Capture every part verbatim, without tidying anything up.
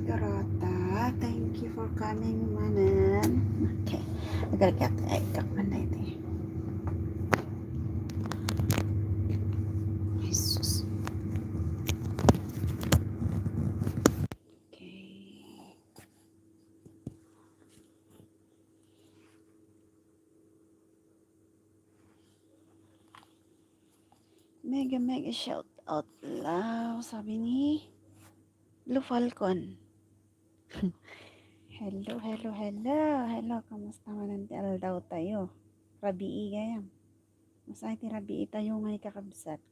Dorota, thank you for coming, manen. Okay. Agad ka, ay, kakman na ito. Jesus. Okay. Mega, mega shout out daw, sabi ni Blue Falcon. Hello, hello, hello. Hello, kamusta man ti aldaw tayo? Rabii gayam. Masay ti rabii tayo ngay kakabsat.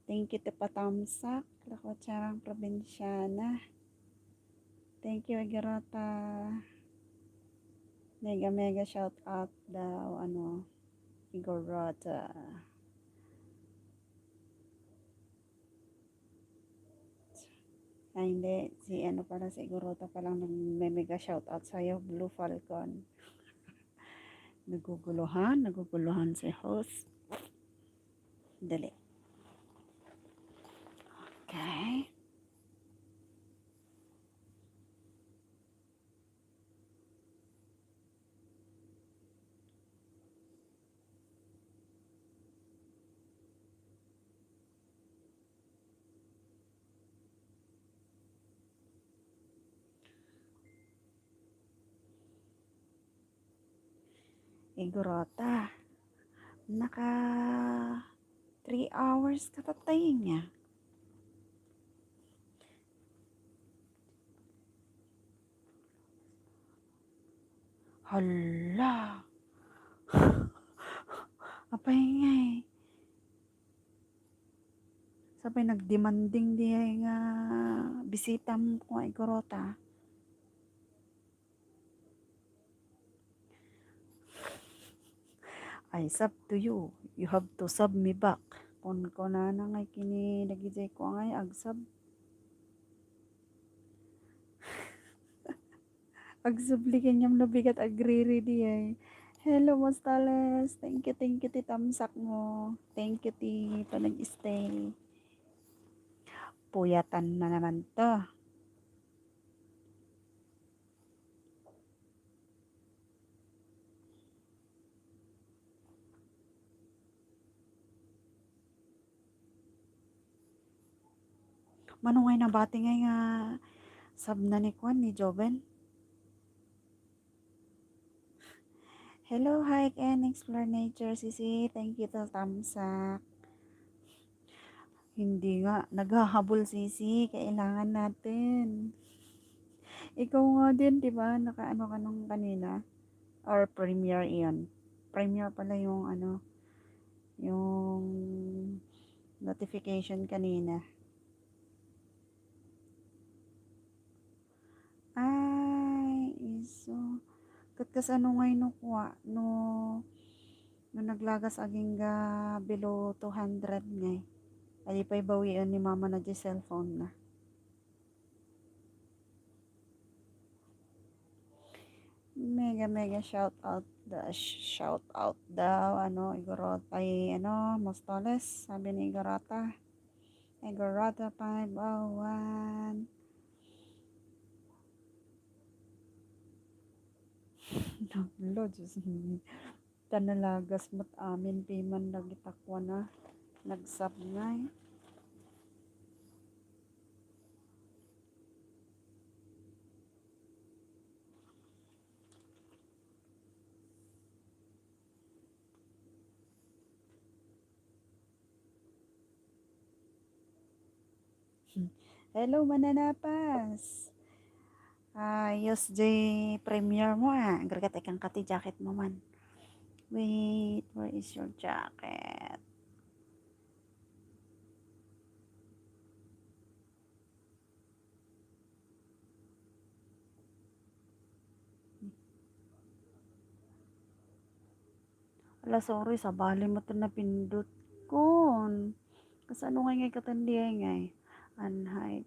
Thank you ti patamsak, La Kutsarang Probinsyana. Thank you, Igorota. Mega, mega shout out daw, ano, Igorota. Ay, hindi. Si ano pala, si Igorota palang nagme-mega shout out sa'yo, Blue Falcon. Naguguluhan, naguguluhan si host. Dali. Okay. Igorota. Naka three hours ka tattaying niya. Hala. Apay ngay. Sapay nagdemanding di ay nga bisitam ko, Igorota. I sub to you. You have to sub me back. Kunkunana ngay kini dagiti ko ngay agsub. Agsubli kaniam no bigat agriri di ay. Hello, Mostales. Thank you, thank you ti tamsak mo. Thank you ti panag-stay. Puyatan na naman to. Mano ngay nabati ngay nga sabna ni kuan, ni Joven? Hello, hike and explore nature, Sisi. Thank you to tamsak. Hindi nga, naghahabol, Sisi. Kailangan natin. Ikaw nga din, di ba? Nakaano ka nung kanina? Or premiere iyon? Premiere pala yung ano, yung notification kanina. Ay, isu. Ket kasano ngay no kua, no, no naglagas agingga below two hundred ngay? Adi pay bawian ni mama na di cellphone na. Mega, mega shout out da, shout out daw, ano, Igorota, ay, ano, Mostoles, sabi ni Igorota. Igorota five oh one. Lo, Diyos mo. Ta nalagas met amin piman dagita kuana, nagsabngay. Hello, Mananapas. Ah, ayos jay premiere mo, ah. Agrigat ikkan ka ti jacket mo man. Wait, where is your jacket? Ala, sorry, sabali met ti napindot kon. Kasano ngay ngay katan di ay ngay? Unhide.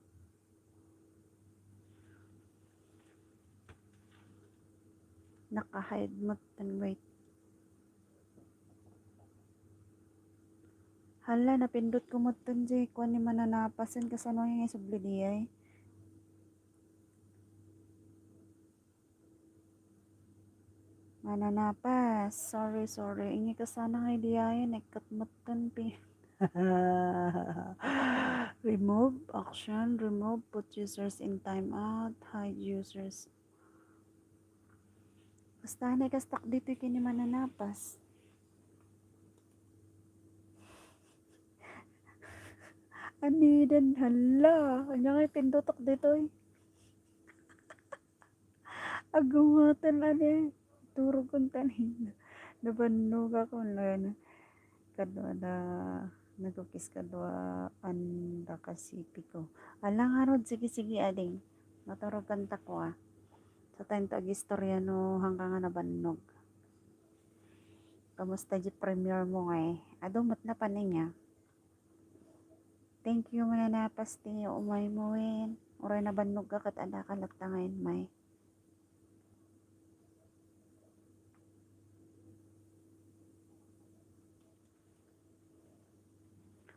Naka-hide met ten, wait. Ala, napindot ko metten jay kuan ni mananapasen, kasano nga isubli diay? Mananapas, sorry, sorry. Ingi kasano nga diay, nagkat metten pi-, remove, action, remove, put users in timeout, hide users. Basta na kastak dito kini mananapas. Aniden, hala. Anya nga pindutok ditoy? Agungatan, ani. Turog kun tanin. Nabannog ako, na, kadua da, nagukis kadua, anda ka sipi ko. Ala nga rod, sige, sige, ading. Maturog kan tako, ah. Sa tayo to agistorya no, hanggang nga nabannog. Kamusta di premiere mo nga eh? Adu met na paninya. Thank you, mananapas ti umay mo wen. Uray nabannog ka ket adda ka latta ngayon, may.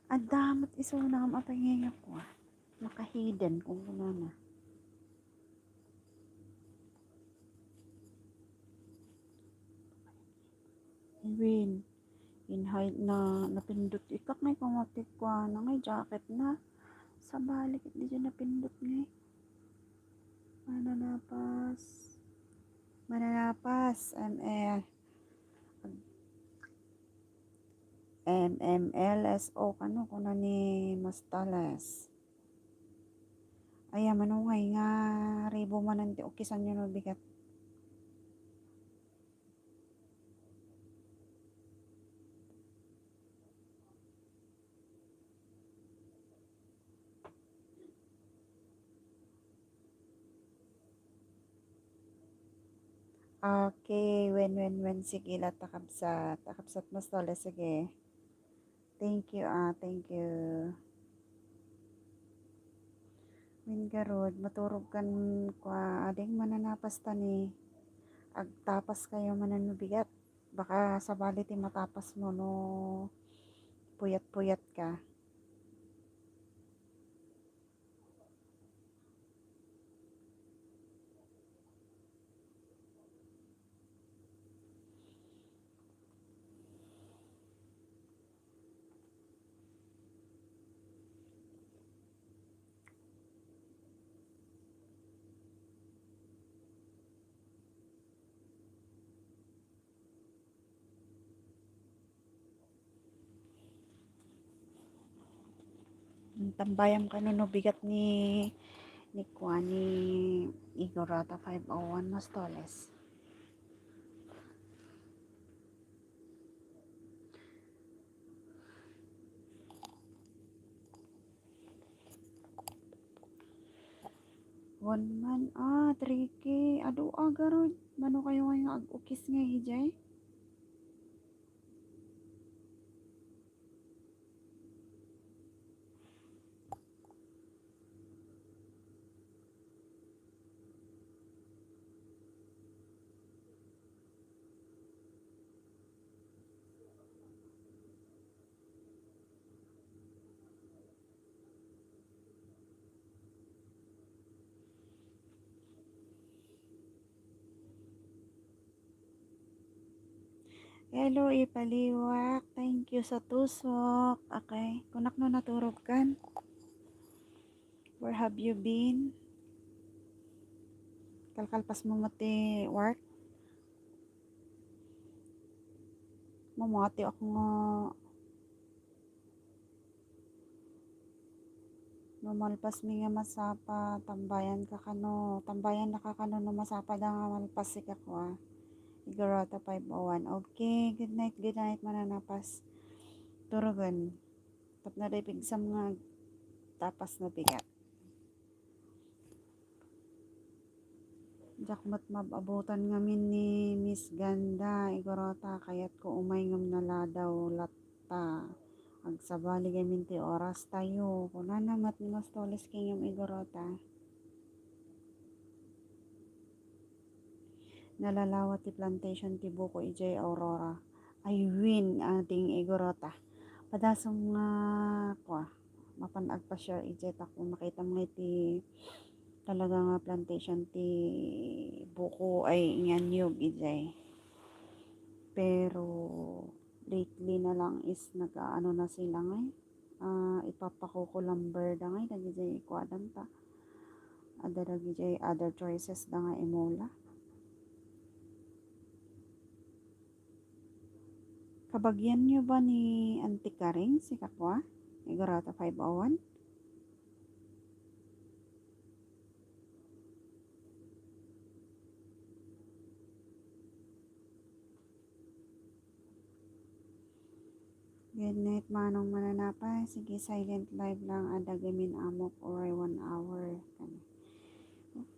Adda met isuna nga mapangayakwa. Makahidden kung kunana. Win, in height na napindot ikak ngay kung matikwa na ngay jacket na. Sabali ket di dyan napindot ngay. Mananapas. Mananapas. M L. M M L S O kano kuna ni Mastales. Aya, manungay nga ribo manen ti ukisanyo no bigat. Okay, wen, wen, wen. Sige, la, takabsat. Takabsat, Mastales. Sige. Thank you, ah, thank you. Wen garud, maturog kan kua, ading mananapas ta ni agtapas kayo manen no bigat. Baka sabali ti matapas mo no puyat-puyat ka. Tambayam kano no bigat ni, ni kuan, ni Igorata five oh one Mastales. One man, ah, three K. Adu, agarod. Mano kayo nga ag-ukis nga ijay? Hello, Ipaliwak. Thank you sa tusok. Okay. Kunak no naturog kan. Where have you been? Kalkalpas mo met ti work? Mamati ako nga No malpas mi nga masapa, tambayan ka kano, tambayan na ka kano no masapa da nga malpas si kakua. Igorota five oh one. Okay, good night, good night, mananapas. Turugan. Tapno da ipigsam nga tapas na bigat. Diak met mab-abutan ngamin ni Miss Ganda, Igorota, kayatko umay ngem naladaw latta. Agsabali ngamin ti oras tayo. Kunana met ni Mastoles kenyo, Igorota. Nalalawa ti plantation ti buko idiay Aurora. Ay win, ading Igorota. Padasum nga, kua, mapan agpa-share idiay tapno makitam nga iti talaga nga plantation ti buko ay nga niyog idiay. Pero lately na lang is nag-aano na sila ngay, ah, ipapakukulamber da ngay dagiti kuadanta. Adda dagiti other choices da nga imula. Kabagianyo ba ni Auntie Karing, si Kakwa? Igorota five oh one? Good night, Manong Mananapay. Sige, silent live lang. Adda gamin amok or one hour.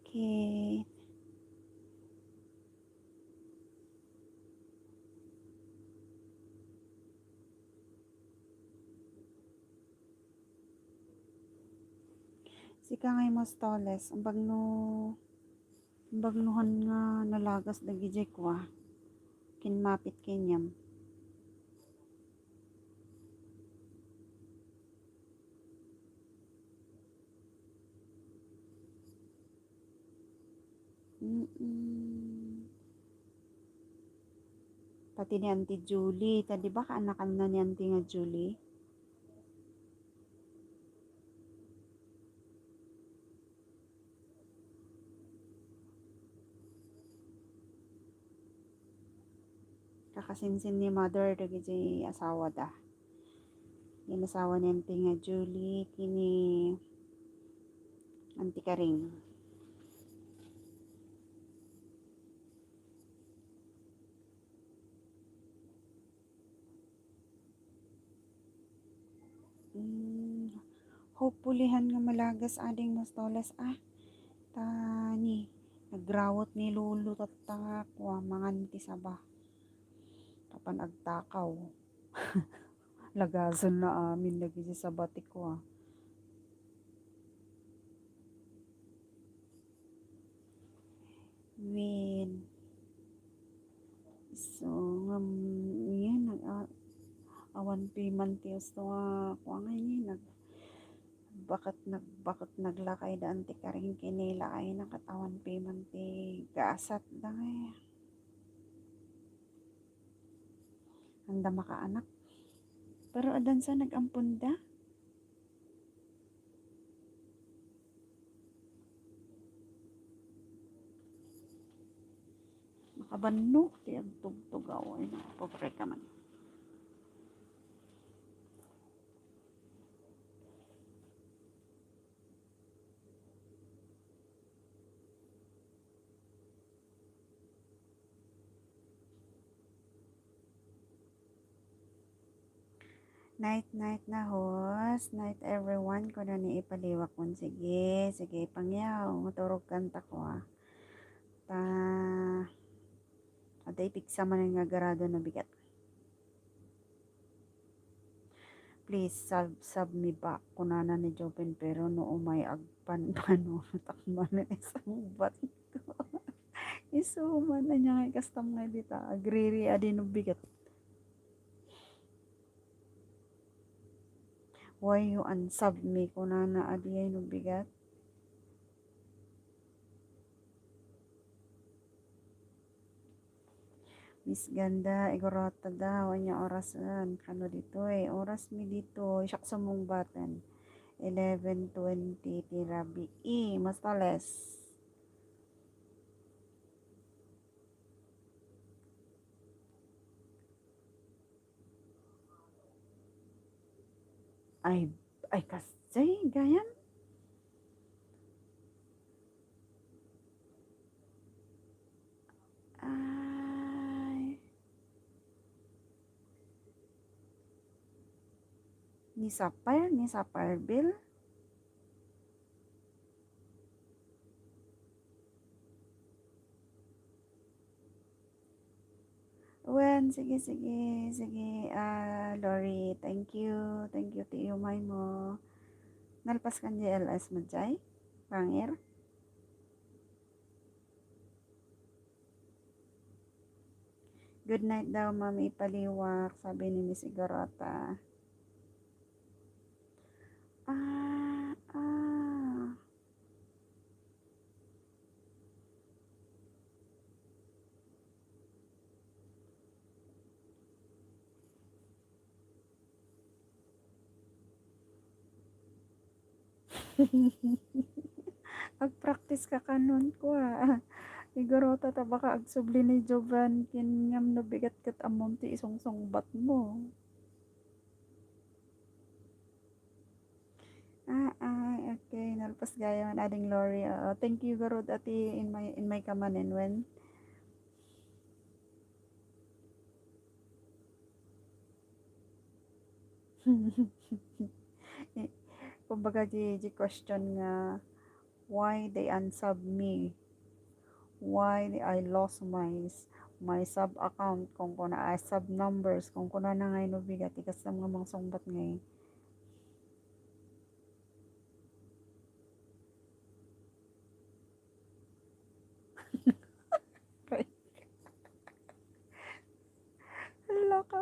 Okay. Sika nga Mostoles, ang bagno, ang bagnohan nga nalagas dagiti kua, kinmapit kaniam. Mm. Pati ni Auntie Julie, ta di ba kaanakanna ni Auntie nga Julie? Kakasinsin ni mother dagiti asawada. Yan asawa ni Auntie nga Julie, kini Auntie Karing. Mm, hopefully han nga malagas ading Mostoles, ah. Ta ni, nagrawot ni Lolo tatta nga kua, mangan ti saba. Apan agtakaw. Lagasen na amin dagiti saba ti kua. Wen. So, ngem, yan, nag-, a-, awan payment ti usto nga, kua nga ini, nag-, baket, nag-, baket naglakay da Auntie Karing kini lakayna ket awan payment ti gasat da ngay. Anda makaanak. Pero adansa nag-ampon da. Makabanno ti agtugtugaw. Ay, nakapobre ka man. Night, night na, host. Night, everyone. Kuna ni ipaliwak kun. Sige, sige, pangyaw. Maturog kan tako, ah. Ta, ada ipigsa man nga garado na bigat. Please, sub, sub me back, kunana ni Joven, pero no umay agpanpano, matakman na isang bat ko. Isu man, anya nga ikastam nga dita, agriri, adi no bigat. Why you unsub me, kunana, adi ay no bigat. Miss Ganda, igurota daw, anya orasen? Kano ditoy? Oras mi ditoy, siak sumungbaten. Eleven twenty ti rabii. Mostoles. Ay, ay, kasjay, gayam. Ay. Ni Sapphire, ni Sapphire Bill. Wen, sige, sige, sige, ah, Lori, thank you, thank you ti umay mo. Nalpas kan J L S mo, jay? Pangir? Good night daw, Ma'am Ipaliwak, sabi ni Miss Igorota. Agpractice ka kanon, kua. Igurota ta baka agsubli ni Jovan ken ngem no bigat ket ammom ti isungsungbatmo. Ah, ay, okay. Nalpas gayam, Ading Lori. Oo, thank you, garud, ati, in my, in my kamanen wen. Kumbaga, di, di question nga, why they unsub me? Why I lost my, my sub account? Kung kuna, ah, sub numbers, kung kuna na ngay no bigat, ikasam nga mangsungbat ngay. Hala ka.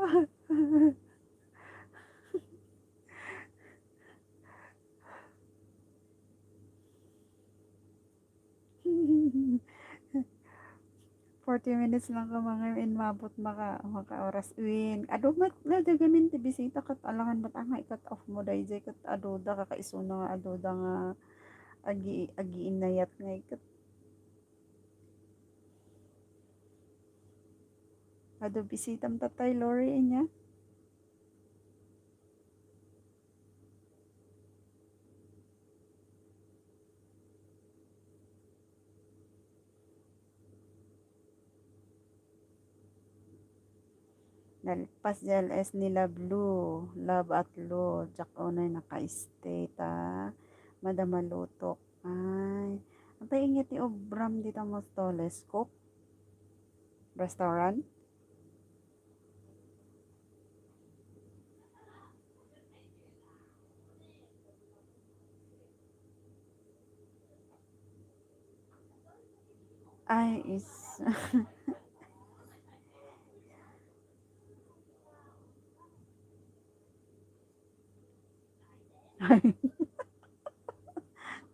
Forty minutes lang ka, mga in mabot maka, maka oras. Win, adu met, nga dagamin ti bisita ket alangan met nga i-cut off mo dayjay ket adu da, kakaisuna nga adu da nga agi-, agiinayat nga iket. Adu bisitam tatay Lori inya. Nalpas di L S ni Love Lu, Love at Lu, diak unay naka-stay ta madama lutok. Ay, apay inget ti ubram dita Mostoles, cook? Restaurant? Ay, is.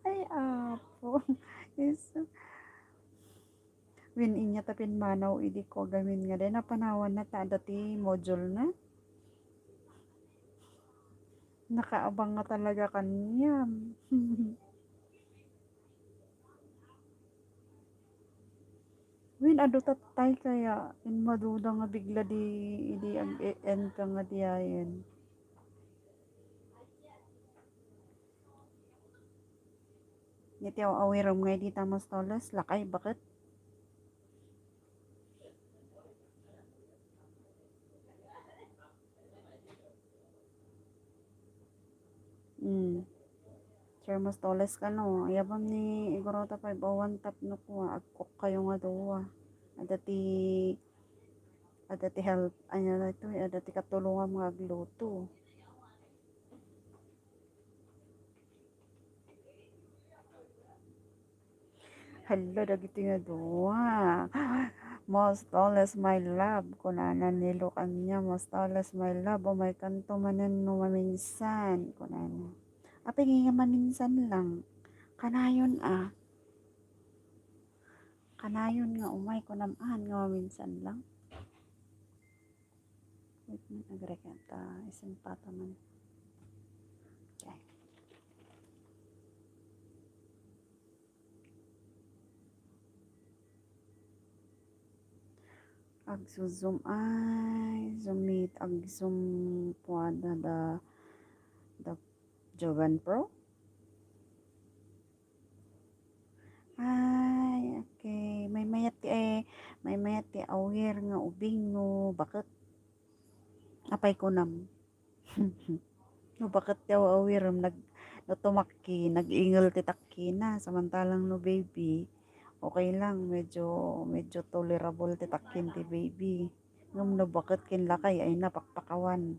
Ay, apo. Is, win inya ta pimmanaw idi ko gamin nga dayta napanawanna ta adda ti module na. Nakaabang nga talaga kaniam. Win, adu tatay kaya, in maduda nga bigla di, idi ag-e-, end ka nga diayen. Iti aw-awirem nga idi ta Mostoles, lakay, baket? Mm. Sir Mostoles kano, ayabam ni Igorota five oh one tapno kua, agkok kayo nga dua. Adda ti, adda ti help, anya na ito, adda ti katulungan nga agluto. Hala, dagiti nga dua. Mostoles, my love, kunana ni Lu kaniam, Mostoles, my love, umaykanto manen no maminsan, kunana. Apay nga maminsan lang? Kanayon, ah. Kanayon nga umay, kunam, ah, nga maminsan lang. Wait man, agrek ta, isimpata man. Okay. Agzo-zoom ay, zoom meet, agzo-zoom kuada da, da Jovan Pro. Ay, okay. Maymayat ti, eh, maymayat ti awir nga ubing no baket. Apay kunam? No baket ti aw-awirem, nag-, no tumakki, nag-ingel ti takkina. Samantalang no baby, okay lang, medyo, medyo tolerable ti takkin ti baby. Ngem no baket ken lakay, ay napakpakawan.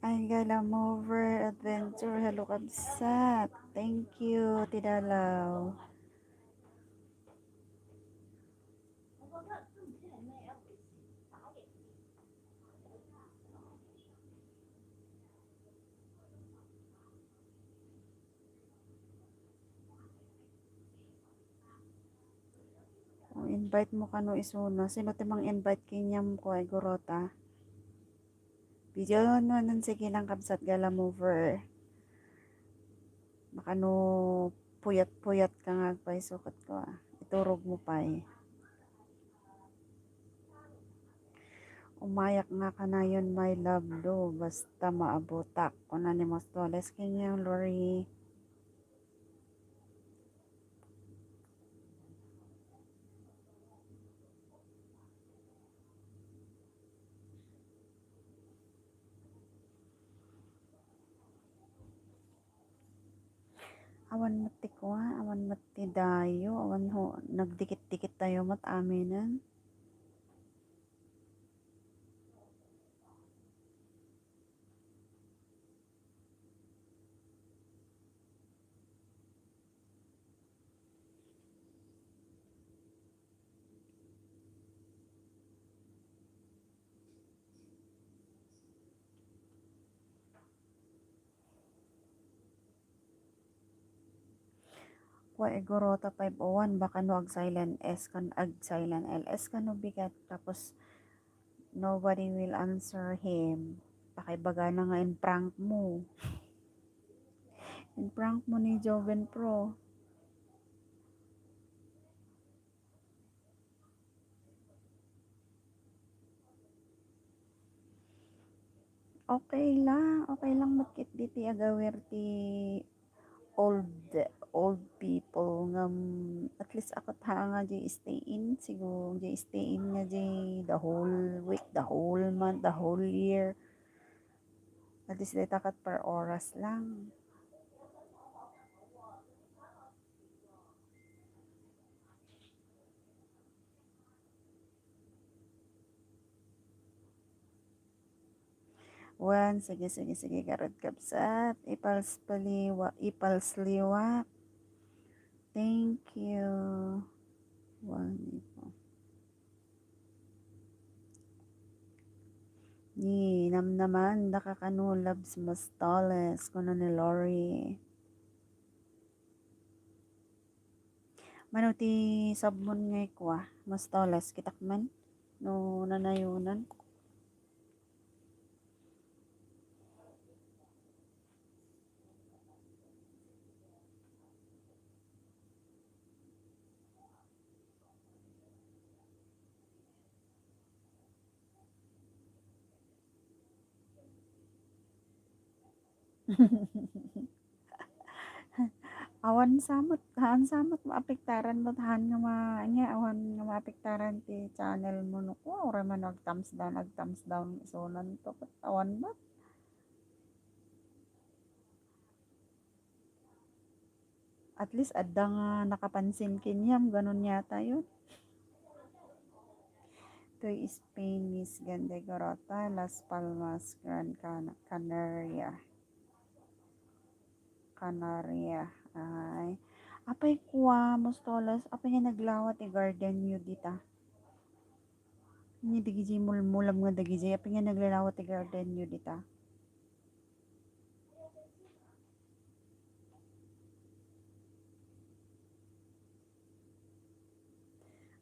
Ay, gala mover adventure. Hello, kabsat. Thank you, ti dalaw. O, invite mo kano isuna. Sino ti mang-invite kaniam ko, ay, Gorota? Video no, sige lang kabsat, gala mover. Baka no puyat-puyat ka nga agpaysukot ko, ah. Iturog mo pay. Umayak nga kanayon, my love, do. Basta maabutak. Kuna ni Mostoles, kanya, Lori. Awan met ti kua, awan met ti dayo, awan ho, nagdikit-dikit tayo met aminen. Kua, iguro ta five oh one, baka no ag-silent S kan, ag-silent L S kan no bigat, tapos nobody will answer him. Pakaibaga na nga in-prank mo. In-prank mo ni Joven Pro. Okay lang, okay lang met ket ditoy agawir ti old, old people ngem at least ako ta nga jay stay in, siguro jay stay in nga jay the whole week, the whole month, the whole year. At least dayta ket per oras lang. Wen, sige, sige, sige, garud kabsat. Ipals paliwa, ipals liwa. Thank you. Wen, ipo. Ni, namnaman, daka kano, Labs Mastales, kuno ni Lori. Mano ti sabmon nga ikua, Mastales, kitak man no nanayonan. Awan sa met, haan sa met maapektaran met, haan nga ma-, ania, awan nga maapektaran ti channel mo no kua, uray man no ag-thumbs down, ag-thumbs down isunan to, ket awan met. At least, adda nga nakapansin ken yam, ganun yata yun. Toy Spain, Miss Ganda Garota, Las Palmas, Gran Cana-, Canaria. Canaria. Ay. Apay kua, Mostoles, apay nga naglawa ti garden yo dita? Ni dagiti mulmulam nga dagiti, apay nga naglawa ti garden yo dita?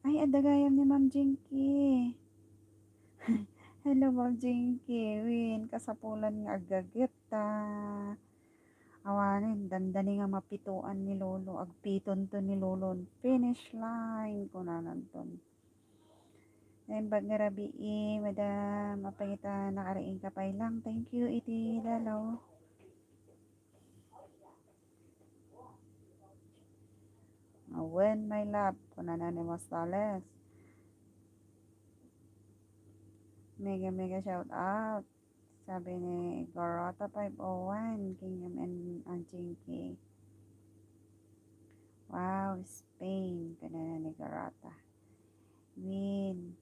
Ay, adda gayam ni Ma'am Jinky. Hello, Ma'am Jinky. Wen, kasapulan nga aggaget ta. Awanen, dandani nga mapitoan ni Lolo. Agpitonto ni Lolo. Finish line, kunananton. Naimbag nga rabii, madam. Apay ita, nakariing ka pay lang. Thank you, iti dalaw. Awen, my love, kunana ni Mastales. Mega, mega shout out. Sabi ni Garota five oh one, Kingdom and Anjingki. Wow, Spain, kunana ni Garota. Win.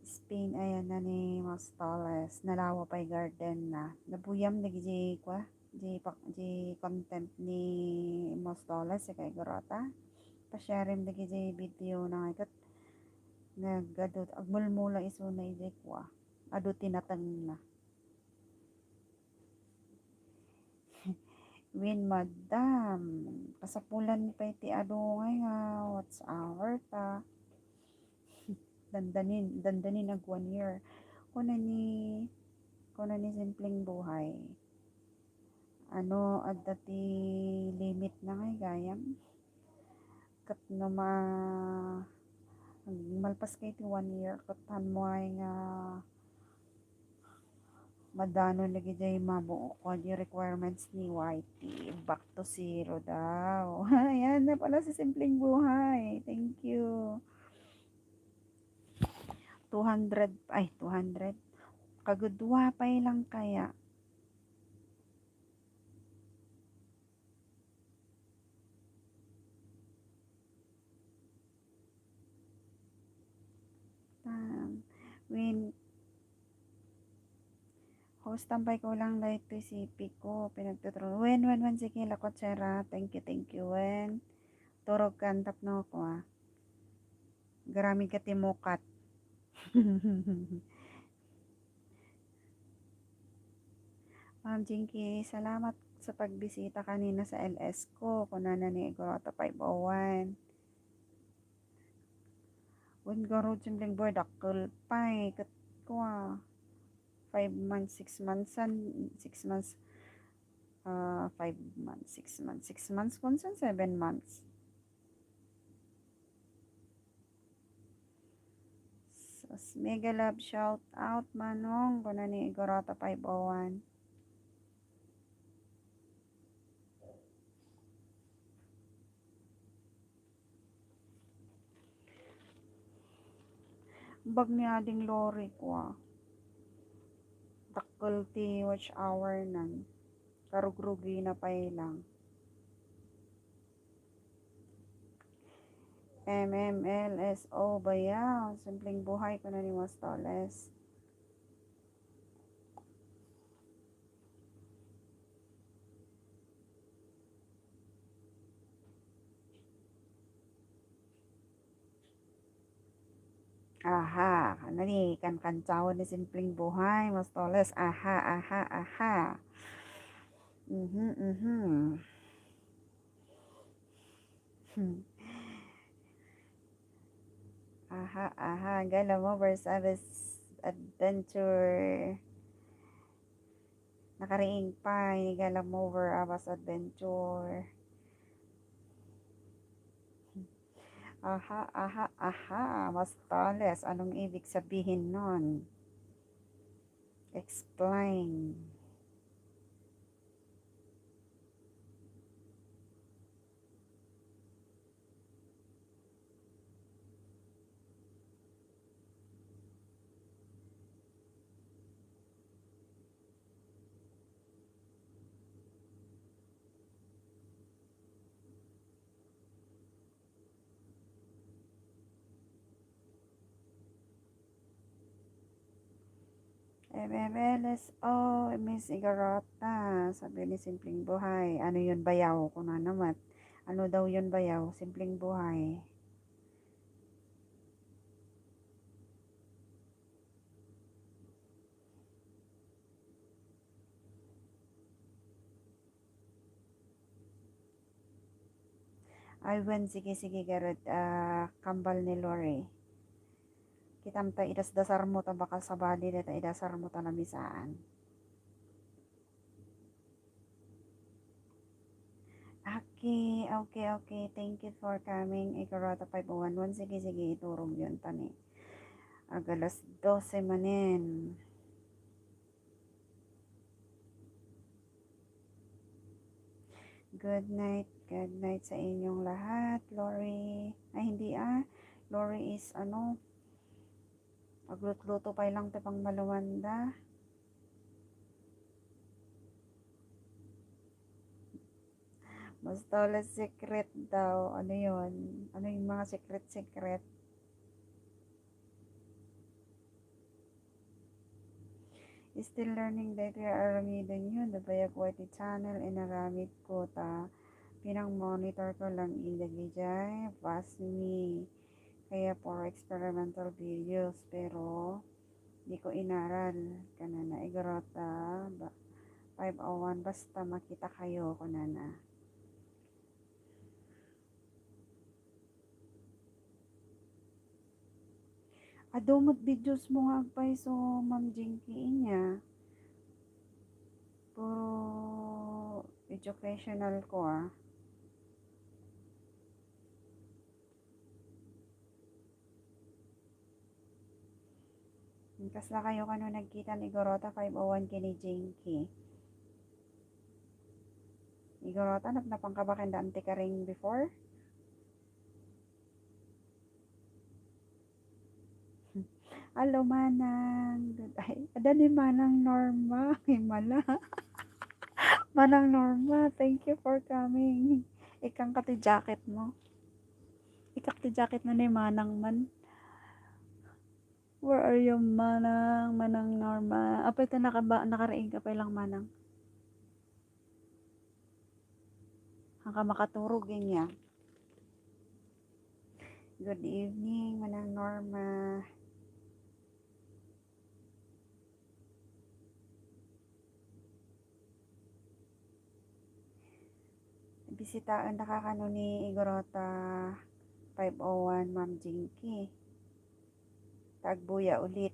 Spain, ayan na ni Mostoles. Nalawa pay garden na. Nabuyam dagiti kua, di pa-, di content ni Mostoles, kay Garota. Pa-share dagiti video na nga ket nagadu, agmulmula isuna idi kua. Adu tinatengna. Win, madam, kasapulan pay ti adu ngay nga what's hour ta. Dandanin, dandanin ag one year. Kuna ni, kuna ni Simpleng Buhay. Ano, adda ti limit na ngay gayam? Ket no ma-, malpas kay ti one year, ket hanmo ay nga madano lagi jay mabuok kadi requirements ni Y T. Back to zero daw. Ayan na pala si Simpleng Buhay. Thank you. Two hundred, ay, two hundred. Kagudua pay lang kaya. Tan, wen, host, tambay ko lang daytoy C P ko, pinagtuturo. Wen, wen, wen, sige, lakot, Sarah. Thank you, thank you, wen. Turog ka, antap no ko, ah. Garamid ka ti mukat. Ma'am Jinky, salamat sa pagbisita kanina sa L S ko. Kunana ni Igorota five oh one. Wen garud, Simpleng Buhay, dakkel pay. Ket kua, five months, six months, san, six months, ah, five months, six months, six months, kunsan seven months. Sus, mega love shout out, Manong, kuna ni Igorota five oh one. Bag ni Ading Lori ko, ah. Dakkel ti watch hour nan. Karugrugi na pay lang. M M L S O bayaw, Simpleng Buhay, kuna ni Mastoles. Aha, ano ni, kankantaon ni Simpleng Buhay, Mastoles. Aha, aha, aha. Mhm, mhm. Hmm. Aha, aha, Gala Mover Service Adventure. Nakariing pa ni Gala Mover Abbas Adventure. Aha, aha, aha, Mastoles. Anong ibig sabihin nun? Explain. M M L S O, Miss Igarota, sabi ni Simpleng Buhay. Ano yun, bayaw? Kuna naman. Ano daw yun, bayaw? Simpleng Buhay. Ay, wen, sige, sige, garud, ah, kambal ni Lori. Kitam ta idasdasar mo ta bakal sabali deta idasar mo ta lamisaan. Okay, okay, okay. Thank you for coming, Igarota five oh one. Sige, sige, iturog yun, tani. Ag alas dose manen. Good night, good night sa inyong lahat, Lori. Ay, hindi, ah. Lori is, ano, maglutluto pay lang ti pangmaluanda. Basta wala secret daw. Ano yun? Ano yung mga secret-secret? Still learning daytoy a aramiden yo, da bayag Y T channel, inaramid ko ta pinang-monitor ko lang ida dijay, pass me. Kaya puro experimental videos, pero di ko inaral. Kanana, Igarota, ba, five oh one, basta makita kayo, kanana. Adu met videos mo nga agpayso, Ma'am Jinky, inya. Puro educational ko, ah. Kasla kayo kano nagkita ni Gorota five oh one ken ni Jinky? Ni Gorota, napnapan ka ba ken da Auntie Karing before? Hello, Manang. Good, ay, ada ni Manang Norma. Himala. Manang Norma, thank you for coming. Ikkan ka ti jacket mo. Ikkan ti jacket na ni Manang man. Where are you, Manang? Manang Norma. Apay ta nakaba-, nakariing ka pa lang, Manang. Hangka makaturog inya. Good evening, Manang Norma. Bisitaen da ka kano ni Igorota five oh one, Ma'am Jinky. Ta agbuya ulit.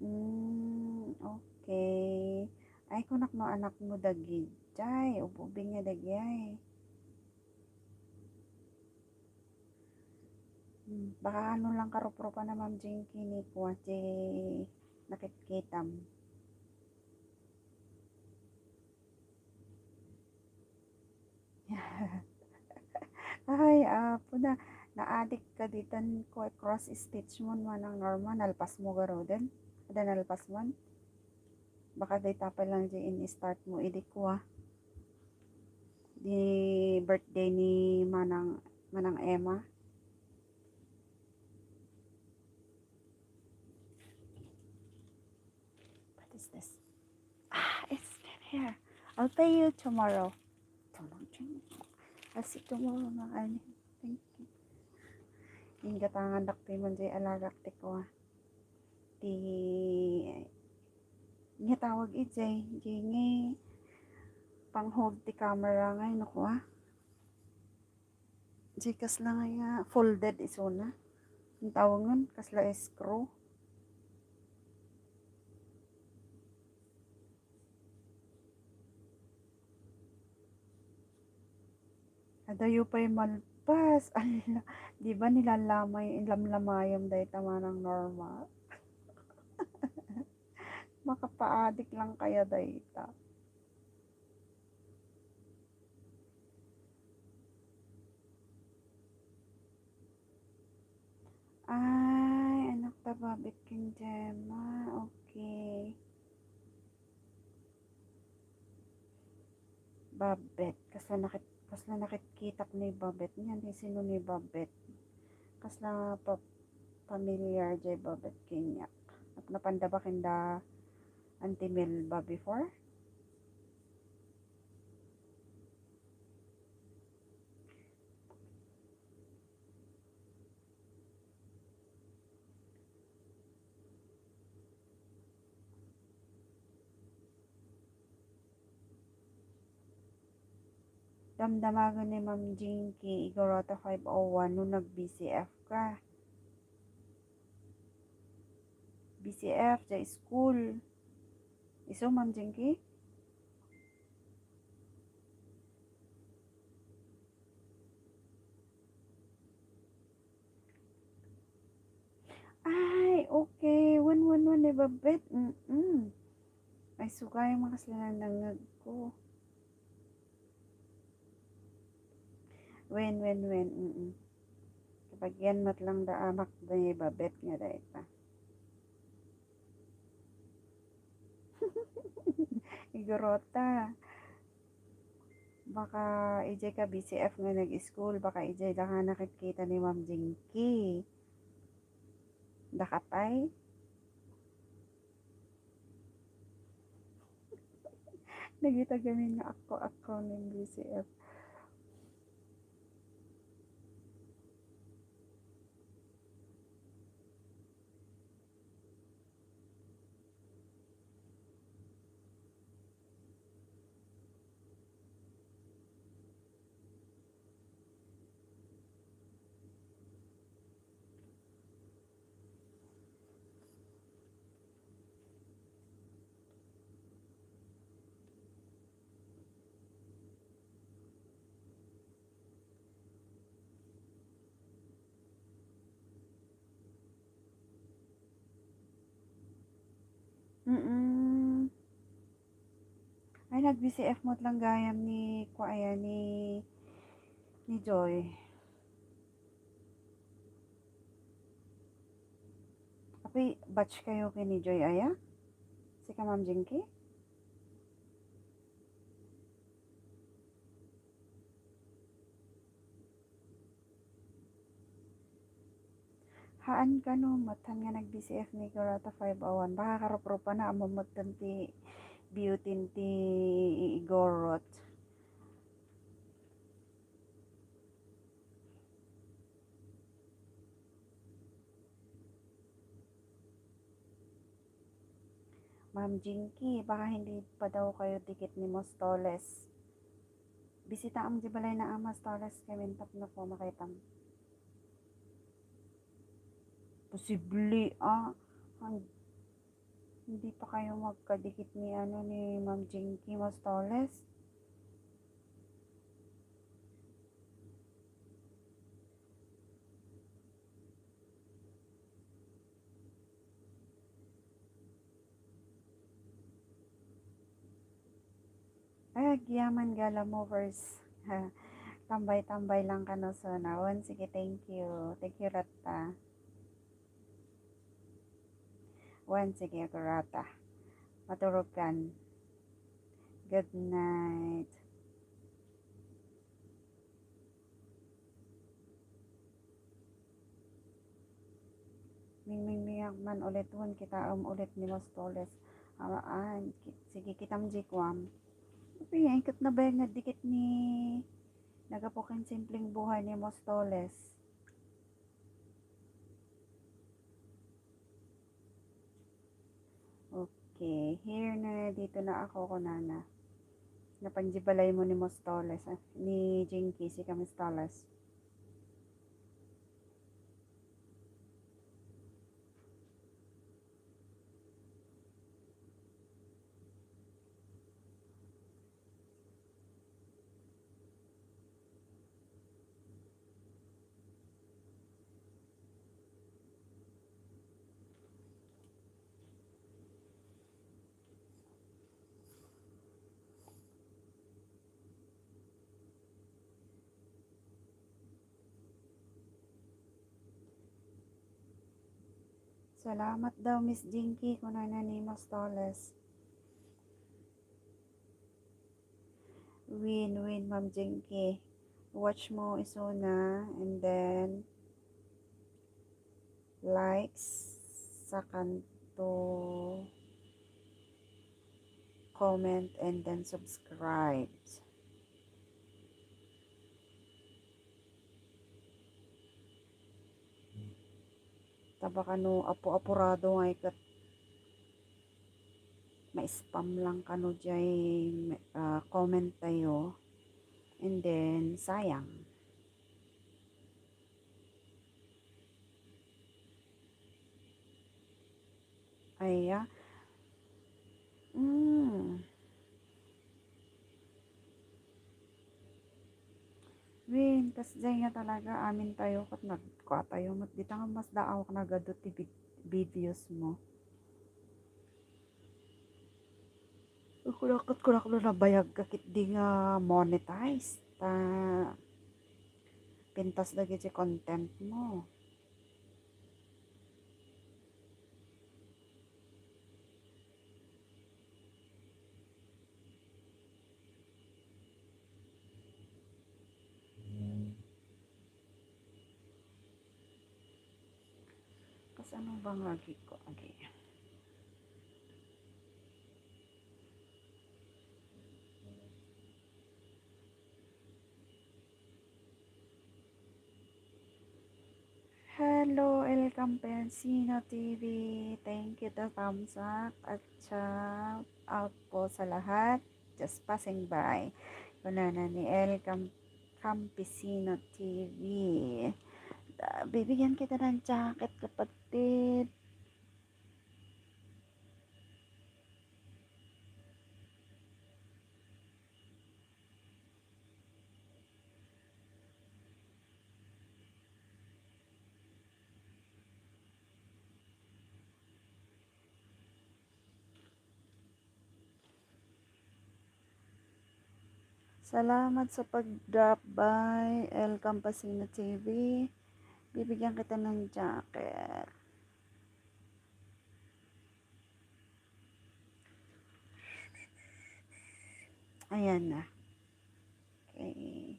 Mm, okay. Ay, kunak no anak mo dagijay. Ububing nga dagijay. Hmm, baka ano lang karup-rupa na Ma'am Jinky ni kuwa, ti nakitkitam. Ay, apo na, naadik ka ditan ko cross stitch mo, Manang Norma, nalpas mo garuden? Ada nalpas mo? Baka dayta pa lang di in-start mo, idi ko, ah. Di birthday ni Manang, Manang Emma. What is this? Ah, it's still here. I'll pay you tomorrow. Tomorrow, tomorrow. I'll see tomorrow, mga ani. Thank you. Inggatangan dakti man jay alagak ti kuwa. Ti, nga tawag ijay, jay nga pang-hold ti camera ngay no kuwa. Jay kasla nga folded isuna. Ang tawangan, kasla screw. Adayo pay malpas. Ala, di ba nilalamay, lamlamayam dayta Manang Norma? Makapaadik lang kaya dayta. Ay, anak ta Babet ken Gemma. Okay. Babet. Kasla nakit-, kasla nakitkitak ni Babet. Niyan, sino ni Babet? Kasla pa-, familiar jay Babet kaniak. Napanda ba kanda Auntie Melba before? Damdamagen ni Ma'am Jinky, Igorota five oh one, no nag-B C F ka. B C F, sa school. Isu, Ma'am Jinky? Ay, okay. Wen, wen, wen, ni Babet. Mm-mm. Ay, sugay, makasla nangngeg ko. Wen, wen, wen. Mm-mm. Kapag yan, mat lang da amak ni Babet nga dayta. Igorota. Baka ijay ka B C F nga nag-school, baka ijay da ka nakitkita ni Ma'am Jinky. Dakatay? Nagita gamin nga ako, ako ng B C F. Mm. Ay, nag-B C F mo lang gayam ni, kwa, aya, ni, ni Joy. Apay, batch kayo ken ni Joy, aya? Sika, Ma'am Jinky? Haan kano met, haan nga nag-B C F ni Gorata five oh one. Baka karuprupana, ammom met ti beauty ti Gorot. Ma'am Jinky, baka hindi pa daw kayo dikit ni Mostoles. Bisitaam di balay na a Mostoles, kami tapno po makaitam. Posible, ah. Ang, hindi pa kayo magkadikit ni, ano, ni Ma'am Jinky Mostoles? Ay, agyaman gala movers. Tambay-tambay lang kano sona. Wen, sige, thank you. Thank you, Ratta. Wen, sige, Ratta. Maturog kan. Good night. Mingmingmiak man ulit, wen, kitaem ulit ni Mostoles. Amaan, ki-, sige, kitam di kuam. Apay, ket nabayag nga dikit ni nagapu ken simpleng buhay ni Mostoles. Okay, here na, dito na ako, kunana. Napan di balay mo ni Mostoles, ah, ni Jinky, sika Mostoles. Salamat daw, Miss Jinky, kunana ni Mostoles. Wen, wen, Ma'am Jinky. Watch mo isuna, and then likes, sakanto comment, and then subscribe. Ta baka no apu-apurado nga iket, ma-spam lang kano jay, ah, comment tayo. And then, sayang. Aya. Mm. Wen, kasdiay nga talaga, amin tayo, ket nagkua tayo, met dita nga masdaawak nagadu ti vid-, videos mo. Kunak, kunak no nabayag ka ketdi nga monetize. Ta pintas dagiti content mo. Kasano ba nga agi ko? Agi. Hello, El Campesino T V. Thank you to thumbs up at shout out po sa lahat. Just passing by. Kunana ni El Cam-, Campesino T V. Da, bibigyan kita ng jacket, kapatid. Salamat sa pag-drop by, El Campesino T V. Bibigyan kita ng jacket. Ayan na. Okay.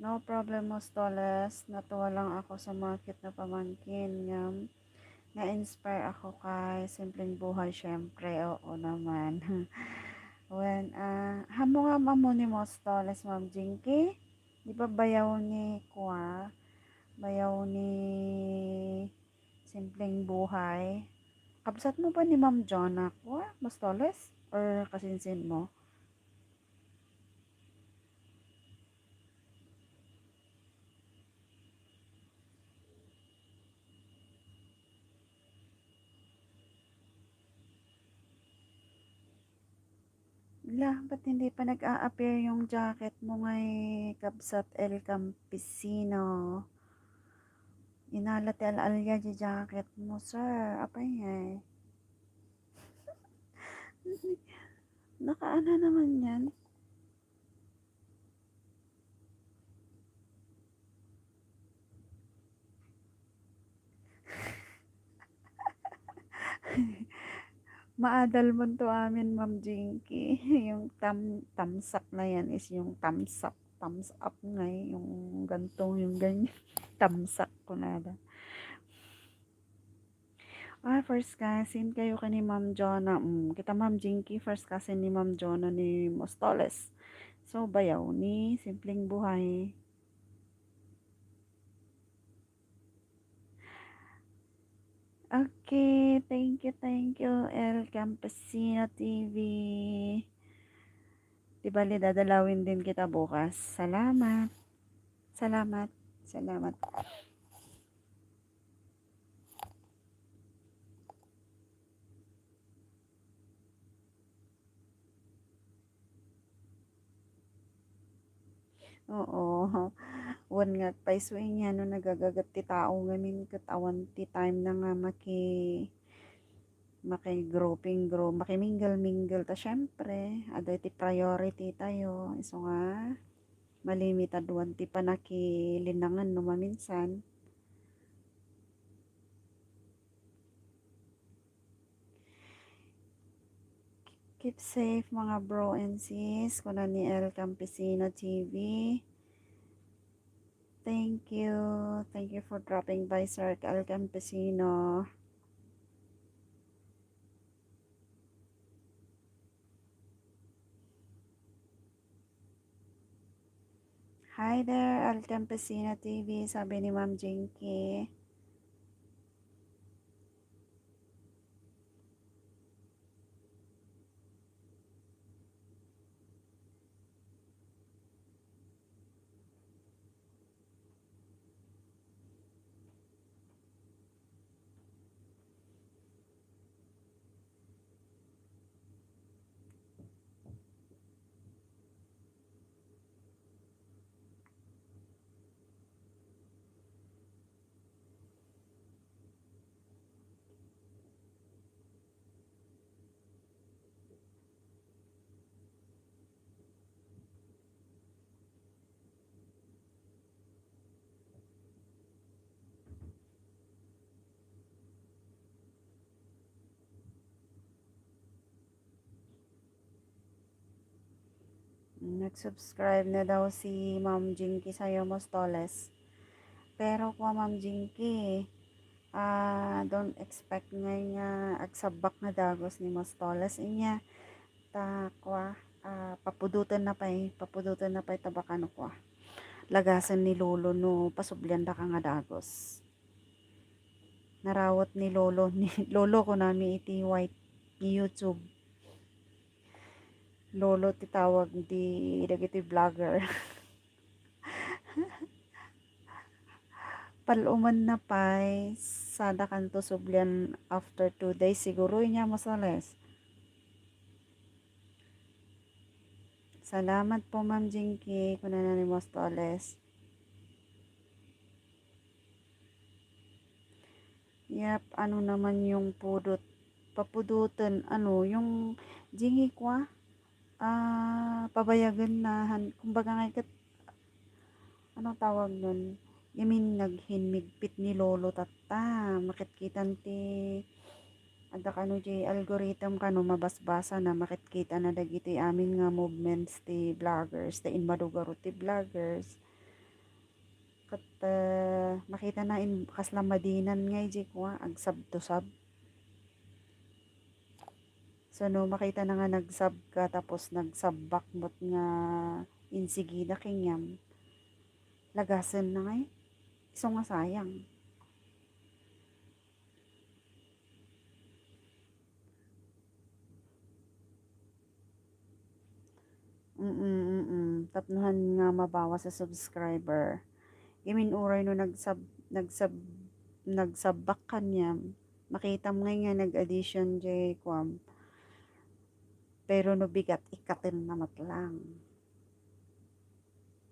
No problem, Mostoles. Natuwa lang ako sa mga cute na pamangkin. Ngam, na-inspire ako kay Simpleng Buhay, syempre. Oo naman. When, ah, hamo nga mamo ni Mostoles, Ma'am Jinky? Di ba bayaw ni Kwa? Bayaw ni Simpleng Buhay? Kabsat mo ba ni Ma'am Jonah, Kwa, Mostoles? Or kasinsin mo? La, ba't hindi pa nag-a-appear yung jacket mo ngay, Kabsat El Campesino? Inala ti al-alya di jacket mo, sir. Apay ngay? Nakaana naman yan. Maadal man to amin, Ma'am Jinky. Yung tam-, tamsak na yan is yung tamsak. Thumbs up nga eh. Yung ganito, yung ganyan. Tamsak ko na ba? Ah, first cousin kayo ka ni Ma'am Jonah. Mm, kita Ma'am Jinky, first cousin ni Ma'am Jonah ni Mostoles. So, bayaw ni Simpleng Buhay. Okay, thank you, thank you, El Campesino T V. Di bali, dadalawin din kita bukas. Salamat. Salamat. Salamat. Oo. Wen nga agpayso inya no nagagaget ti tao ngamin ket awan ti time na nga maki-, maki-grouping group, maki-mingle-mingle ta, syempre, adda iti priority tayo. Isu nga, malimitaduan ti panakilinangan no maminsan. Keep safe, mga bro and sis, kuna ni El Campesino T V. Thank you. Thank you for dropping by, Sir El Campesino. Hi there, El Campesino T V, sabi ni Ma'am Jinky. Nag-subscribe na daw si Ma'am Jinky sa'yo, Mostoles. Pero kwa, Ma'am Jinky, ah, don't expect ngay nga agsabbak nga dagos ni Mostoles. Inya, ta, kwa, ah, papudoten na pay, papudoten na pay ta baka no kwa. Lagasen ni Lolo no pasublian daka nga dagos. Narawat ni Lolo, ni Lolo kunami iti white YouTube. Lolo ti tawag di dagiti vlogger. Pal-uman na pay, sada kanto sublian after two days. Siguro inya Mostoles. Salamat po, Ma'am Jinky, kunana ni Mostoles. Yap, ano naman yung pudot Papudoten, ano, yung Jinky kwa, ah, pabayagen na han-, kumbaga nga ket, ano tawag nun, yamin naghinmigpit ni Lolo tatta, makitkitan ti, adda kano jay algorithm kano, mabasbasa na, makitkita na dagiti amin nga movements ti vloggers, ta immadu garud ti vloggers. Ket, ah, makita na in-, kasla madinan nga ijay kwa, agsabtusab. So, no makita na nga nagsabka tapos nagsabbak met nga insigida kenkuam, lagasen na ngay. Isu nga sayang. Mm, mm. Tapno han nga mabawas a subscriber. Yamin uray no nagsab-, nagsab-, nagsabbak kaniam, makitam ngay nga nag-addition jay kuam. Pero no bigat, ikkaten na met lang.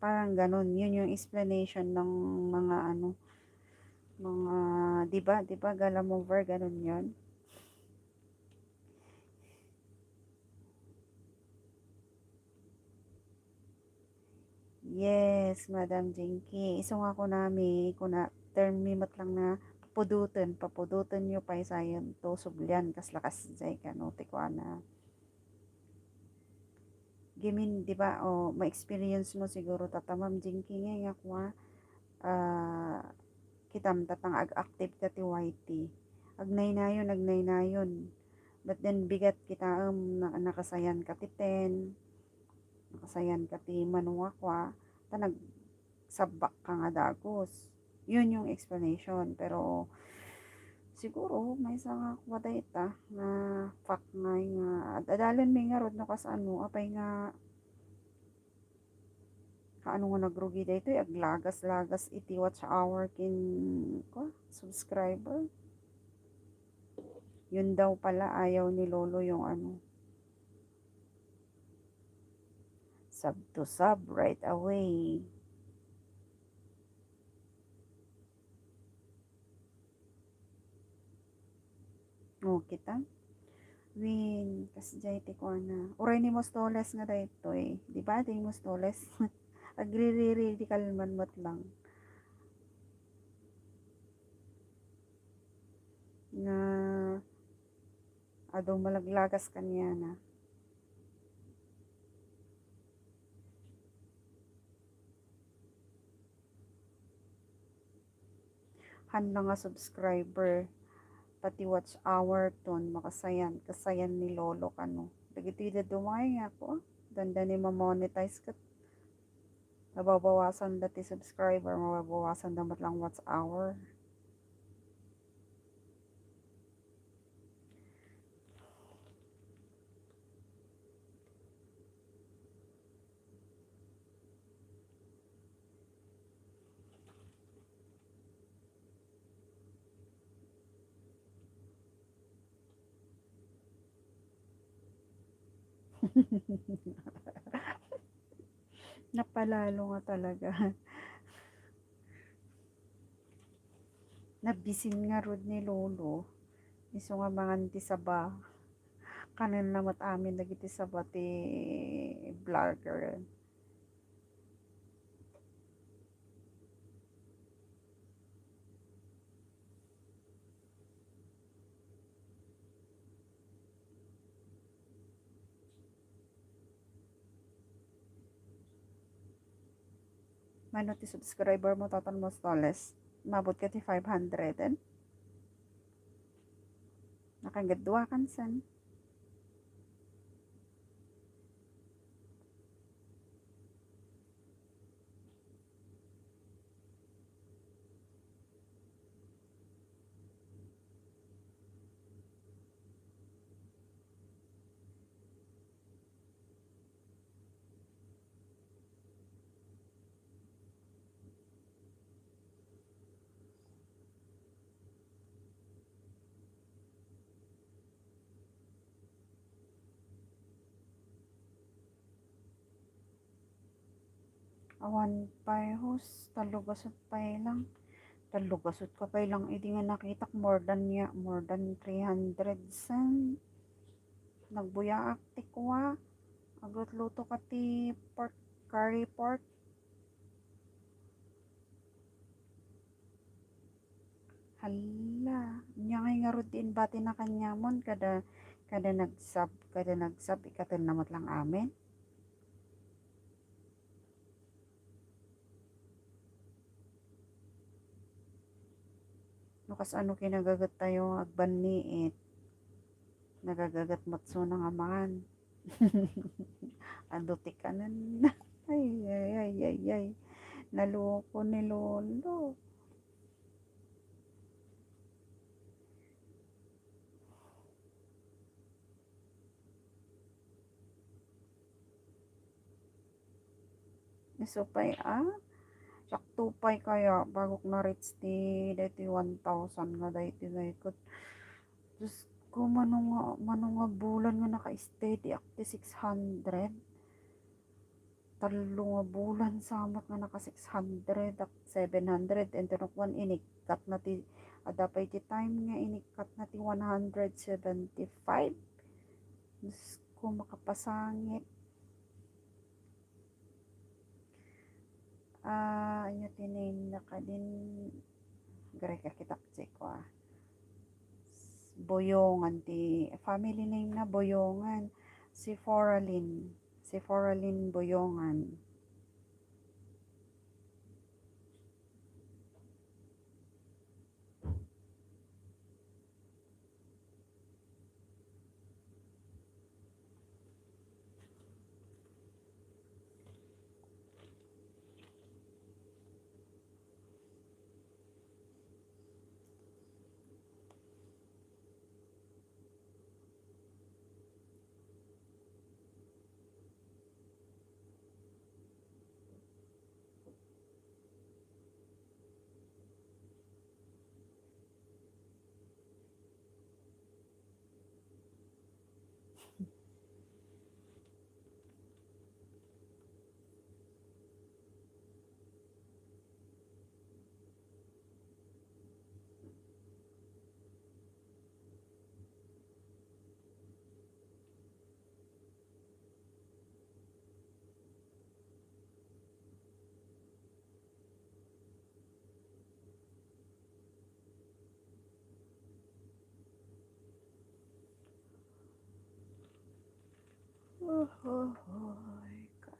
Parang ganun. Yun yung explanation ng mga ano, mga, di ba? Di ba, Gala Mover, ganun yun? Yes, Madam Jinky. Isu nga kunami, kuna, term mi met lang na papudoten, papudoten yo pay sayan to, sublian, kasla kasjay kano, ti kuana. Gimin, di ba, o, ma-experience mo siguro, tata, Ma'am Jinky, nga, nga kwa, ah, kitam, tata, nga ag-active ka ti Y T. Agnaynayon, agnaynayon. But then, bigat kita, um, na-, nakasayan ka ti ten, nakasayan ka ti mano nga kwa, ta nag-, sabbak ka nga dagus. Yun yung explanation. Pero, siguro, maysa nga kua dayta, nga fact nga, nga ad-, adalen mi ngarud no kasano, apay nga, kaano nga nagrugi daytoy, aglagas-lagas iti watch hour ken, kua, subscriber. Yun daw pala, ayaw ni Lolo yung ano, sub to sub right away. O, kita? Wen, kasjay ti kuana. Uray ni Mostoles nga daytoy. Di ba, di Mostoles? Agririri, di kalman met lang. Nga, adu malaglagas kaniana. Hanna nga subscriber, pati watch hour ton, makasayan, kasayan ni Lolo kano. Dagiti dadduma nga ako, danda ni ma-monetize ket. Nababawasan da ti subscriber, mababawasan da met lang watch hour. Napalalo nga talaga. Nabisin ngarud ni Lolo. Isu nga mangan ti saba. Kanen na met amin dagiti saba ti vlogger. Mano ti subscriber mo, Toton Mostoles? Umabot ka ti five hundred, eh? Nakanggaduakan san. Awan pay, host, tallo gasut pay lang. Tallo gasut ka pay lang idi nga nakitak, more than ya, more than three hundred sen. Nagbuyaak ti kua. Agluto ka ti pork, curry pork. Hala, ania ngay ngarud ti inbati na kaniamon, kada, kada nagsab, kada nagsab, ikkatenna met lang amin. No kasano kinagagettayo, agbanniit. Nagagaget met suna nga man. Adu ti kanen. Ay, ay, ay, ay, ay. Naloko ni Lolo. Isu pay, ah, sakto pay kaya bagok na-reach ti daytoy one thousand nga daytoy nga ikut. Diyos ko, mano nga, mano nga bulan nga naka-steady ak ti six hundred? Tallo nga bulan sa met nga naka six hundred, ak seven hundred, and then kuan, inikkat na ti, adda pay ti time nga inikkat na ti one hundred seventy-five. Diyos ko, makapasangit. Ah, ania ti name na kadin? Greka kita, check ko, ah. Boyongan ti family name na, Boyongan. Si Foralin. Si Foralin Boyongan. Uhuy ka.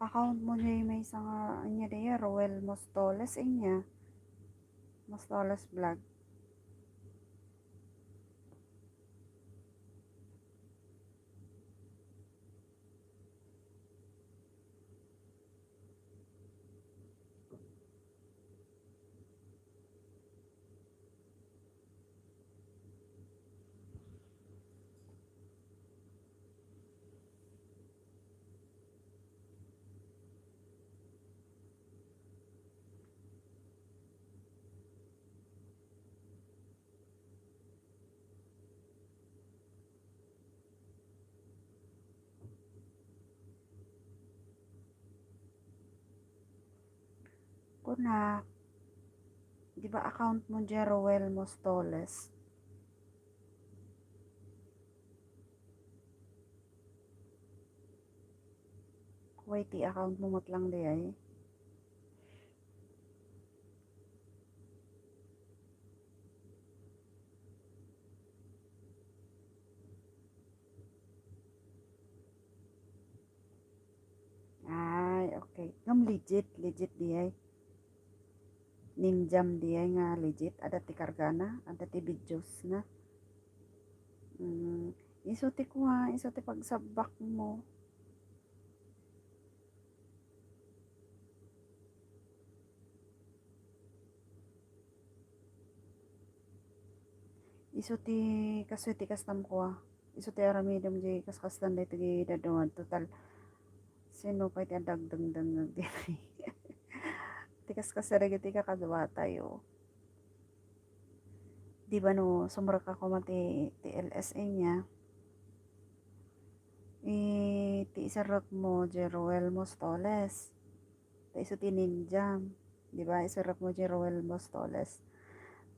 Account mo diay maysa nga, ania diay, Roel Mostoles, ania? Mostoles Vlog. Kunak, di ba account mo diay Roel Mostoles? Y T account mo met lang diay. Ay, okay. Ngem legit, legit diay. Ninjam diay nga legit. Adda ti kargana, adda ti videos na. Mm, isu ti kua, isu ti pagsabbak mo. Isu ti kastoy ti kastam kua. Isu ti aramidem diay kaskastan daytoy dadduma. Total, sino pay ti adda agdengdengngeg ditoy? ti kaskasirek iti kakaduatayo. Di ba no, sumrekka koma ti, ti L S A niya, eh, ti iserrekmo, Jeroel Mostoles. Ta isu ti ninjam. Di ba? Iserrekmo, Jeroel Mostoles.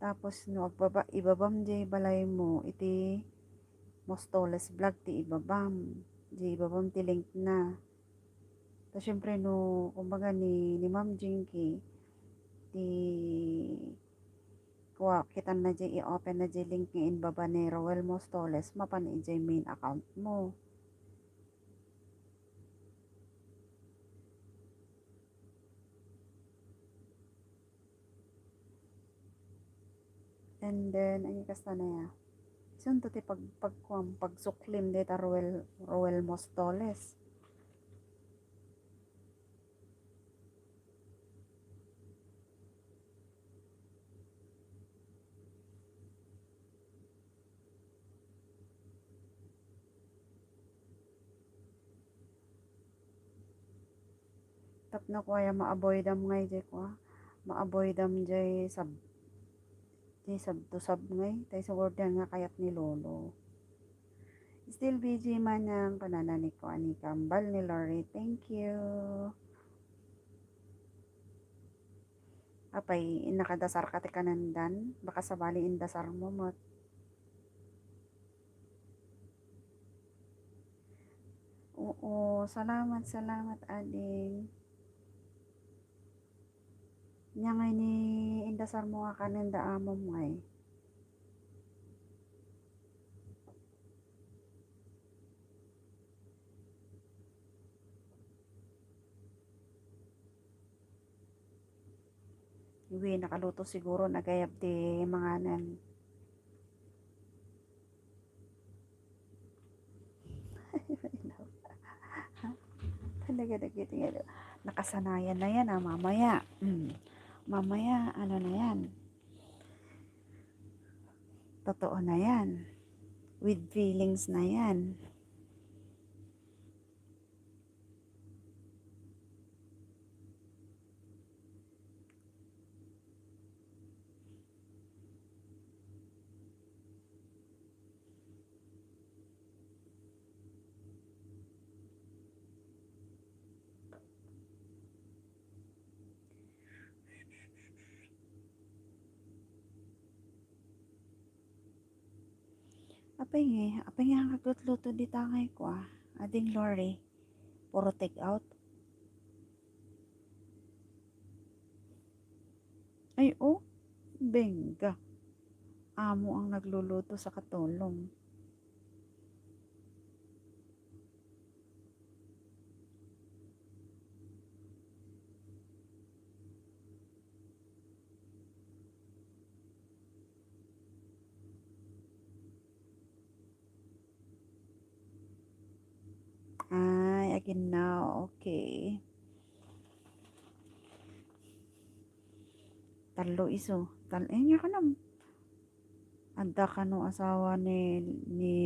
Tapos, no, agbaba-, ibabam jay balaymo, iti Mostoles Vlog ti ibabam. Jay ibabam ti link na. Ta, syempre, no, kumbaga, ni, ni Ma'am Jinky, ti, kua, kitanna jay, i-open na jay link nga inbaba ni Roel Mostoles, mapan ijay main account mo. And then, ay, kasta na ya. Isunto ti pag-, pagkuam, pagsuklim dita Roel, Roel Mostoles. Tapno kua ya ma-avoidam ngay jay kua, ma-avoidam jay sab-, jay sabto sab ngay, tay sugurdian nga kayat ni Lolo. Still busy man ang kanana ni kua, ni Kambal, ni Lori. Thank you. Apay, nakadasar ka ti kanendan? Baka sabali indasar mo met. Oo, salamat, salamat, ading. Nya ngay ni indasar mo nga kanenda amom ngay. Wi, nakaluto siguro, nagayab ti manganan. Talaga, dagiti nga, nakasanayan na yan, ah, mamaya. Mm. Mamaya, ano na yan? Totoo na yan. With feelings na yan. Apay nga, apay nga ang kaglutluto dita ngay kua, ading Lori, puro take out. Ay, oh, bengga. Amo ang nagluluto sa katulong. Ay, aginnaw. Okay. Tallo isu. Tal-, eh, nga kanam. Adda kano asawa ni, ni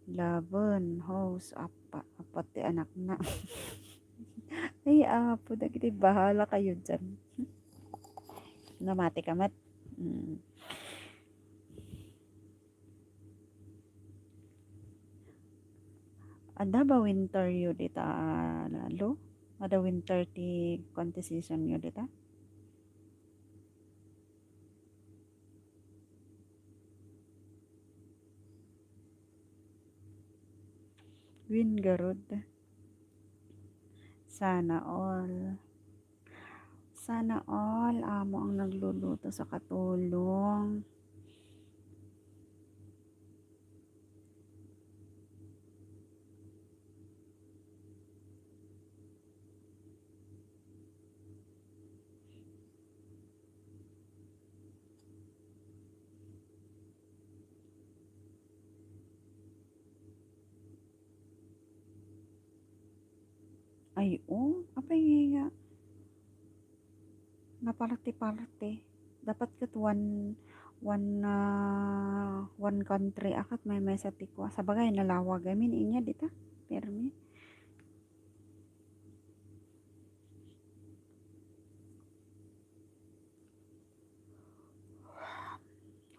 Laban, host, apa-, apat ti anakna. Ay, apo, dagiti bahala kayo dyan. Namati ka met. Mm. Adda ba winter yo dita, Lo? Adda winter ti contestation yo dita? Win garud. Sana all. Sana all amo ang nagluluto sa katulong. Ay, oh, apay nga nga. Naparti-parti. Dapat ket one, one, ah, one country a ket maymaysa ti kua. Sabagay, nalawag amin inya dita. Permi.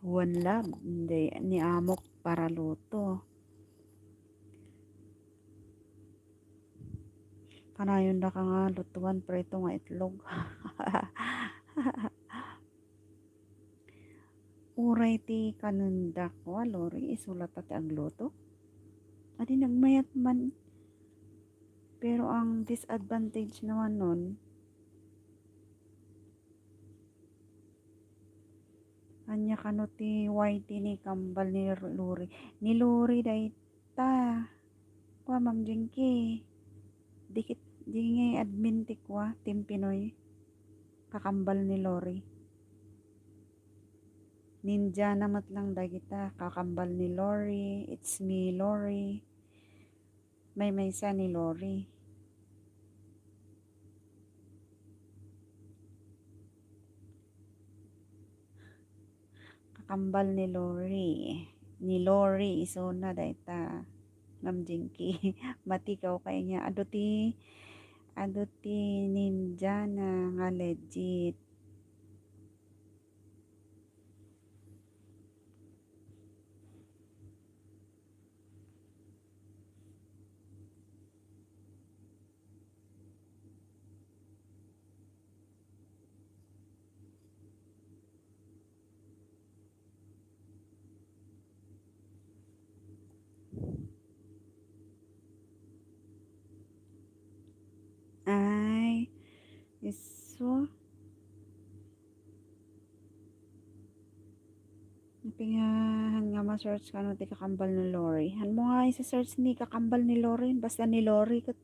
One Love, hindi, ni amok para luto. Kanayon da ka nga lutuan preto nga itlog. Uray ti kanendak, wa, Lori, isu latta ti agluto. Adi nagmayat man. Pero ang disadvantage naman nun, ania kano ti Y T ni kambal ni Lori. Ni Lori dayta. Kua, Ma'am Jinky. Dikit, di ngay admin ti kua, Team Pinoy. Kakambal ni Lori. Ninjana met lang dagita, kakambal ni Lori, it's me, Lori. Maymaysa ni Lori. Kakambal ni Lori. Ni Lori, isuna dayta, Ma'am Jinky. Matikaw kay niya. Adu ti, adu ti ninjana nga legit. Ay, isu. Napingahan nga ma-search kano ti kakambal ni Lori. Hanmo nga isa-search ni kakambal ni Lori. Basta ni Lori, ket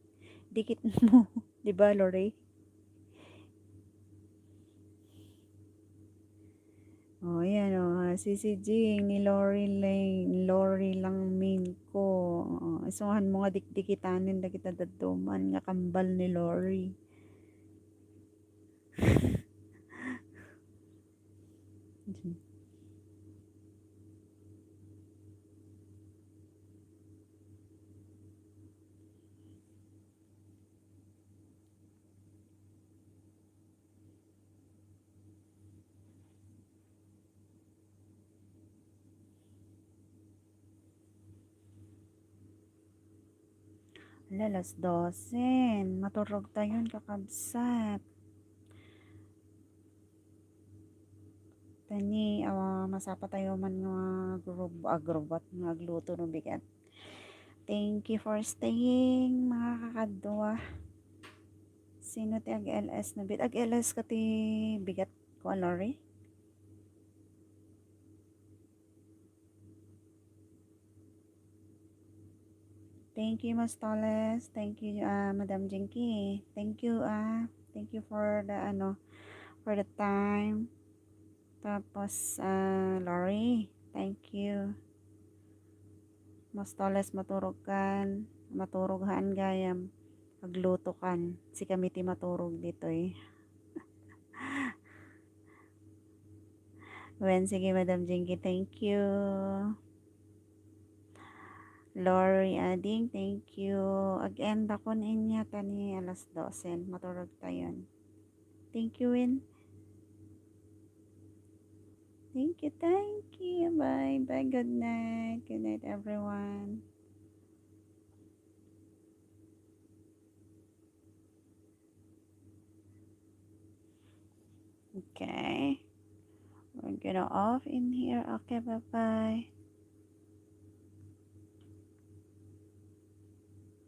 dikit mo. Di ba, Lori? Oh, ayan, oh, si, si Jing, ni Lori Lane, Lori lang min ko. Oh, isungahan mo nga dikdikitanin dagita dadduma nga kambal ni Lori. Ala, alas dose. Maturog tayon, kakabsat. Tani, ah, masapa tayo man nga grub-, ah, grubat nga agluto no bigat. Thank you for staying, mga kakadwa. Sino ti ag-L S no bit-, ag-L S ka ti bigat ko, Lori? Thank you, Mas Toles. Thank you, ah, Madam Jinky. Thank you, ah. Thank you for the, ano, for the time. Tapos, ah, Lori, thank you. Mas Toles, maturog kan. Maturog haan gayam. Agluto kan. Sikami ti maturog ditoy. Wen, sige, Madam Jinky, thank you. Lori Ading, thank you. Again, dakon inya tani alas dose. Maturog tayon. Thank you, Win. Thank you, thank you. Bye, bye. Good night. Good night, everyone. Okay. We're gonna off in here. Okay, bye-bye.